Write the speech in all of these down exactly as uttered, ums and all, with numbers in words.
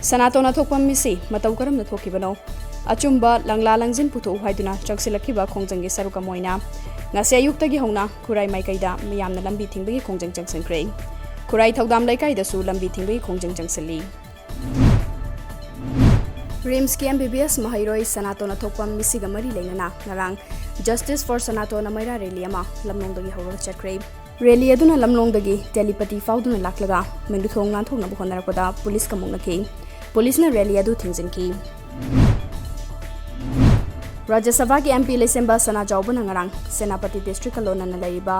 ꯁꯅꯥꯇꯣꯟ ꯑꯊꯣꯛꯄꯝ ꯃꯤꯁꯤ ꯃꯇꯧ ꯀꯔꯝꯅ ꯊꯣꯛꯈꯤꯕꯅꯣ? ꯑꯆꯨꯝꯕ ꯂꯪꯂꯥ ꯂꯪꯖꯤꯟ ꯄꯨꯊꯣꯛꯎ ꯍꯥꯏꯗꯨꯅ ꯆꯪꯁꯤꯜꯂꯛꯈꯤꯕ ꯈꯣꯡꯖꯪꯒꯤ ꯁꯔꯨꯛ ꯑꯃ ꯑꯣꯏꯅ ꯉꯁꯤ ꯑꯌꯨꯛꯇꯒꯤ ꯍꯧꯅ ꯈꯨꯔꯥꯏ ꯃꯥꯏꯀꯩꯗ ꯃꯤꯌꯥꯝꯅ ꯂꯝꯕꯤ ꯊꯤꯡꯕꯒꯤ ꯈꯣꯡꯖꯪ ꯆꯪꯁꯤꯟꯈ꯭ꯔꯦ꯫ ꯈꯨꯔꯥꯏ ꯊꯧꯗꯥꯝ ꯂꯩꯀꯥꯏꯗꯁꯨ ꯂꯝꯕꯤ ꯊꯤꯡꯕꯒꯤ ꯈꯣꯡꯖꯪ ꯆꯪꯁꯤꯜꯂꯤ꯫ ꯔꯤꯝꯁꯀꯤ ꯑꯦꯝ ꯕꯤ ꯕꯤ ꯑꯦꯁ ꯃꯍꯩꯔꯣꯏ ꯁꯅꯥꯇꯣꯟ ꯑꯊꯣꯛꯄꯝ ꯃꯤꯁꯤꯒ ꯃꯔꯤ ꯂꯩꯅꯅ ꯉꯔꯥꯡ Justice for Sanatona ꯃꯩꯔꯥ ꯔꯦꯂꯤ ꯑꯃ ꯂꯝꯂꯣꯡꯗꯒꯤ ꯍꯧꯔꯒ ꯆꯠꯈ꯭ꯔꯦ꯫ ꯔꯦꯂꯤ ꯑꯗꯨꯅ ꯂꯝꯂꯣꯡꯗꯒꯤ ꯇꯦꯂꯤꯄꯇꯤ ꯐꯥꯎꯗꯨꯅ ꯂꯥꯛꯂꯒ ꯃꯤꯂꯨꯊꯣꯡ ꯅꯥꯟꯊꯣꯛꯅꯕ ꯍꯣꯠꯅꯔꯛꯄꯗ ꯄꯨꯂꯤꯁꯀ ꯃꯨꯛꯅꯈꯤ꯫ ꯄꯨꯂꯤꯁꯅ ꯔꯦꯂꯤ ꯑꯗꯨ ꯊꯤꯡꯖꯤꯟꯈꯤ꯫ ꯔꯥꯖ꯭ꯌ ꯁꯚꯥꯒꯤ ꯑꯦꯝ ꯄꯤ ꯂꯩꯁꯦꯝꯕ ꯁꯅꯥꯖꯥꯎꯕꯅ ꯉꯔꯥꯡ ꯁꯦꯅꯥꯄꯇꯤ ꯗꯤꯁꯇ꯭ꯔꯤꯛꯀ ꯂꯣꯟꯅꯅ ꯂꯩꯔꯤꯕ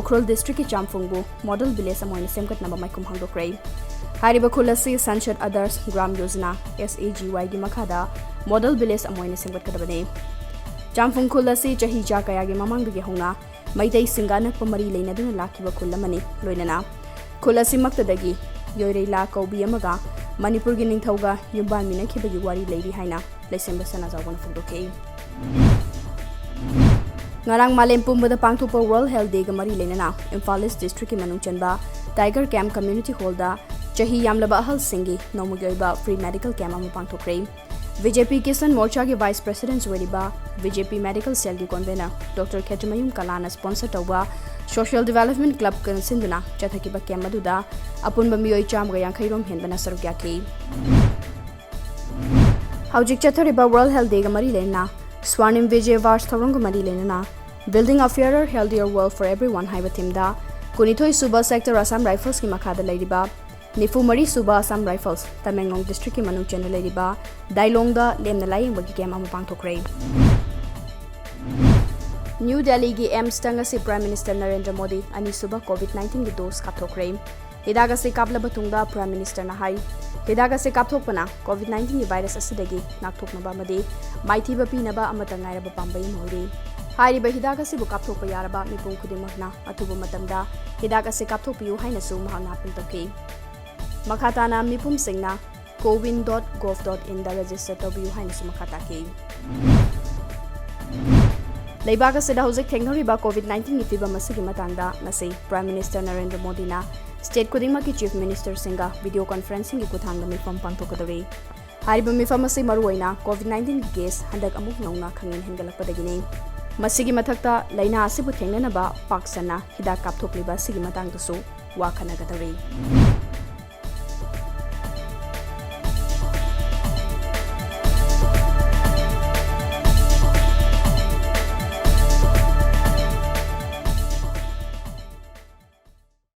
ꯎꯈ꯭ꯔꯨꯜ ꯗꯤꯁꯇ꯭ꯔꯤꯛꯀꯤ ꯆꯥꯝꯐꯨꯡꯕꯨ ꯃꯣꯗꯦꯜ ꯚꯤꯂꯦꯖ ꯑꯃ ꯑꯣꯏꯅ ꯁꯦꯝꯒꯠꯅꯕ ꯃꯥꯏꯈꯨꯝ ꯍꯥꯡꯗꯣꯛꯈ꯭ꯔꯦ꯫ ꯍꯥꯏꯔꯤꯕ ꯈꯨꯜ ꯑꯁꯤ Sansad Adarsh Gram Yojana, S A G Y, ꯒꯤ ꯃꯈꯥꯗ ꯃꯣꯗꯦꯜ ꯚꯤꯂꯦꯖ ꯑꯃ ꯑꯣꯏꯅ ꯁꯦꯝꯒꯠꯀꯗꯕꯅꯤ꯫ ꯆꯥꯝꯐꯨꯡ ꯈꯨꯜ ꯑꯁꯤ ꯆꯍꯤ ꯆꯥ ꯀꯌꯥꯒꯤ ꯃꯃꯥꯡꯗꯒꯤ ꯍꯧꯅ ꯃꯩꯇꯩꯁꯤꯡꯒ ꯑꯅꯛꯄ ꯃꯔꯤ ꯂꯩꯅꯗꯨꯅ ꯂꯥꯛꯈꯤꯕ ꯈꯨꯜ ꯑꯃꯅꯤ꯫ ꯂꯣꯏꯅꯅ ꯈꯨꯜ ꯑꯁꯤꯃꯛꯇꯗꯒꯤ ꯌꯣꯏꯔꯩꯂꯥ ꯀꯧꯕꯤ ꯑꯃꯒ ꯃꯅꯤꯄꯨꯔꯒꯤ ꯅꯤꯡꯊꯧꯒ ꯌꯨꯝꯕꯥꯟꯃꯤꯟꯅꯈꯤꯕꯒꯤ ꯋꯥꯔꯤ ꯂꯩꯔꯤ ꯍꯥꯏꯅ ꯂꯩꯁꯦꯝꯕ ꯁꯅꯥꯖꯥꯎꯕꯅ ꯐꯣꯡꯗꯣꯛꯈꯤ꯫ ꯉꯔꯥꯡ ꯃꯥꯂꯦꯝ ꯄꯨꯝꯕꯗ ꯄꯥꯡꯊꯣꯛꯄ World Health Day ꯒ ꯃꯔꯤ ꯂꯩꯅꯅ ꯏꯝꯐꯥꯜ ꯏꯁ ꯗꯤꯁꯇ꯭ꯔꯤꯛꯀꯤ ꯃꯅꯨꯡ ꯆꯟꯕ ꯇꯥꯏꯒꯔ ꯀꯦꯝꯞ ꯀꯝꯃ꯭ꯌꯨꯅꯤꯇꯤ ꯍꯣꯜꯗ ꯆꯍꯤ ꯌꯥꯝꯂꯕ ꯑꯍꯜꯁꯤꯡꯒꯤ ꯅꯣꯡꯃꯒꯤ ꯑꯣꯏꯕ ꯐ꯭ꯔꯤ ꯃꯦꯗꯤꯀꯦꯜ ꯀꯦꯝꯞ ꯑꯃ ꯄꯥꯡꯊꯣꯛꯈ꯭ꯔꯦ꯫ ꯕꯤ ꯖꯦ ꯄꯤ ꯀꯤꯁꯟ ꯃꯣꯔꯆꯥꯒꯤ ꯚꯥꯏꯁ ꯄ꯭ꯔꯦꯁꯤꯗꯦꯟꯠ ꯑꯣꯏꯔꯤꯕ ꯕꯤ ꯖꯦ ꯄꯤ ꯃꯦꯗꯤꯀꯦꯜ ꯁꯦꯜꯒꯤ ꯀꯣꯟꯚꯦꯅꯔ ꯗꯣꯛꯇꯔ ꯈꯦꯇ꯭ꯔꯤꯃꯌꯨꯝ ꯀꯂꯥꯅ ꯁ꯭ꯄꯣꯟꯁꯔ ꯇꯧꯕ ꯁꯣꯁꯤꯌꯦꯜ ꯗꯤꯚꯦꯂꯞꯃꯦꯟꯠ ꯀ꯭ꯂꯕꯀꯅ ꯁꯤꯟꯗꯨꯅ ꯆꯠꯊꯈꯤꯕ ꯀꯦꯝꯞ ꯑꯗꯨꯗ ꯑꯄꯨꯟꯕ ꯃꯤꯑꯣꯏ ꯆꯥꯝꯃꯒ ꯌꯥꯡꯈꯩ ꯔꯣꯝ ꯍꯦꯟꯕꯅ ꯁꯔꯨꯛ ꯌꯥꯈꯤ꯫ ꯍꯧꯖꯤꯛ ꯆꯠꯊꯔꯤꯕ World Health Day ꯒ ꯃꯔꯤ ꯂꯩꯅꯅ ꯁ꯭ꯋꯥꯔꯅꯤꯝ ꯚꯤꯖꯦ ꯚꯥꯔꯁ ꯊꯧꯔꯝꯒ ꯃꯔꯤ ꯂꯩꯅꯅ Building a Fairer, Healthier World for Everyone ꯍꯥꯏꯕ ꯊꯤꯝꯗ ꯀꯨꯟꯅꯤꯊꯣꯏ ꯁꯨꯕ ꯁꯦꯛꯇꯔ ꯑꯁꯥꯝ ꯔꯥꯏꯐꯜꯁꯀꯤ ꯃꯈꯥꯗ ꯂꯩꯔꯤꯕ ꯅꯤꯐꯨ ꯃꯔꯤ ꯁꯨꯕ ꯑꯁꯥꯝ ꯔꯥꯏꯐꯜꯁ, ꯇꯃꯦꯡꯂꯣꯡ ꯗꯤꯁꯇ꯭ꯔꯤꯛꯀꯤ ꯃꯅꯨꯡ ꯆꯟꯅ ꯂꯩꯔꯤꯕ ꯗꯥꯏꯂꯣꯡꯗ ꯂꯦꯝꯅ ꯂꯥꯌꯦꯡꯕꯒꯤ ꯀꯦꯝꯞ ꯑꯃ ꯄꯥꯡꯊꯣꯛꯈ꯭ꯔꯦ꯫ ꯅ꯭ꯌꯨ ꯗꯦꯜꯂꯤꯒꯤ ꯑꯦꯝꯁꯇ ꯉꯁꯤ ꯄ꯭ꯔꯥꯏꯝ ꯃꯤꯅꯤꯁꯇꯔ ꯅꯔꯦꯟꯗ꯭ꯔ ꯃꯣꯗꯤ ꯑꯅꯤꯁꯨꯕ ꯀꯣꯚꯤꯗ ꯅꯥꯏꯟꯇꯤꯟꯒꯤ ꯗꯣꯁ ꯀꯥꯞꯊꯣꯛꯈ꯭ꯔꯦ꯫ ꯍꯤꯗꯥꯛ ꯑꯁꯤ ꯀꯥꯞꯂꯕ ꯇꯨꯡꯗ ꯄ꯭ꯔꯥꯏꯝ ꯃꯤꯅꯤꯁꯇꯔꯅ ꯍꯥꯏ, ꯍꯤꯗꯥꯛ ꯑꯁꯤ ꯀꯥꯞꯊꯣꯛꯄꯅ ꯀꯣꯚꯤꯗ ꯅꯥꯏꯟꯇꯤꯟꯒꯤ ꯚꯥꯏꯔꯁ ꯑꯁꯤꯗꯒꯤ ꯉꯥꯛꯊꯣꯛꯅꯕ ꯑꯃꯗꯤ ꯃꯥꯏꯊꯤꯕ ꯄꯤꯅꯕ ꯑꯃꯠꯇ ꯉꯥꯏꯔꯕ ꯄꯥꯝꯕꯩ ꯑꯃ ꯑꯣꯏꯔꯤ꯫ ꯍꯥꯏꯔꯤꯕ ꯍꯤꯗꯥꯛ ꯑꯁꯤꯕꯨ ꯀꯥꯞꯊꯣꯛꯄ ꯌꯥꯔꯕ ꯃꯤꯄꯨꯝ ꯈꯨꯗꯤꯡꯃꯛꯅ ꯑꯊꯨꯕ ꯃꯇꯝꯗ ꯍꯤꯗꯥꯛ ꯑꯁꯤ ꯀꯥꯞꯊꯣꯛꯄꯤꯌꯨ ꯍꯥꯏꯅꯁꯨ ꯃꯍꯥꯛꯅ ꯑꯥꯄꯤꯜ ꯇꯧꯈꯤ꯫ ꯃꯈꯥ ꯇꯥꯅ ꯃꯤꯄꯨꯝꯁꯤꯡꯅ cowin dot gov dot in the register ꯇꯧꯕꯤꯌꯨ ꯍꯥꯏꯅꯁꯨ ꯃꯈꯥ ꯇꯥꯈꯤ꯫ ꯂꯩꯕꯥꯛ ꯑꯁꯤꯗ ꯍꯧꯖꯤꯛ ꯊꯦꯡꯅꯔꯤꯕ ꯀꯣꯚꯤꯗ ꯅꯥꯏꯟꯇꯤꯟꯒꯤ ꯐꯤꯕꯝ ꯑꯁꯤꯒꯤ ꯃꯇꯥꯡꯗ ꯉꯁꯤ ꯄ꯭ꯔꯥꯏꯝ ꯃꯤꯅꯤꯁꯇꯔ ꯅꯔꯦꯟꯗ꯭ꯔ ꯃꯣꯗꯤꯅ State ꯈꯨꯗꯤꯡꯃꯛꯀꯤ Chief Ministerꯁꯤꯡꯒ video conferencingꯒꯤ ꯈꯨꯠꯊꯥꯡꯗ ꯃꯤꯐꯝ ꯄꯥꯡꯊꯣꯛꯀꯗꯧꯔꯤ꯫ ꯍꯥꯏꯔꯤꯕ ꯃꯤꯐꯝ ꯑꯁꯤ ꯃꯔꯨꯑꯣꯏꯅ COVID nineteen case ꯍꯟꯗꯛ ꯑꯃꯨꯛ ꯅꯧꯅ ꯈꯪꯍꯦꯟ ꯍꯦꯟꯒꯠꯂꯛꯄꯗꯒꯤꯅꯤ꯫ ꯃꯁꯤꯒꯤ ꯃꯊꯛꯇ ꯂꯥꯏꯅꯥ ꯑꯁꯤꯕꯨ ꯊꯦꯡꯅꯅꯕ ꯄꯥꯛ ꯁꯟꯅ ꯍꯤꯗꯥꯛ ꯀꯥꯞꯊꯣꯛꯂꯤꯕ ꯑꯁꯤꯒꯤ ꯃꯇꯥꯡꯗꯁꯨ ꯋꯥ ꯈꯟꯅꯒꯗꯧꯔꯤ꯫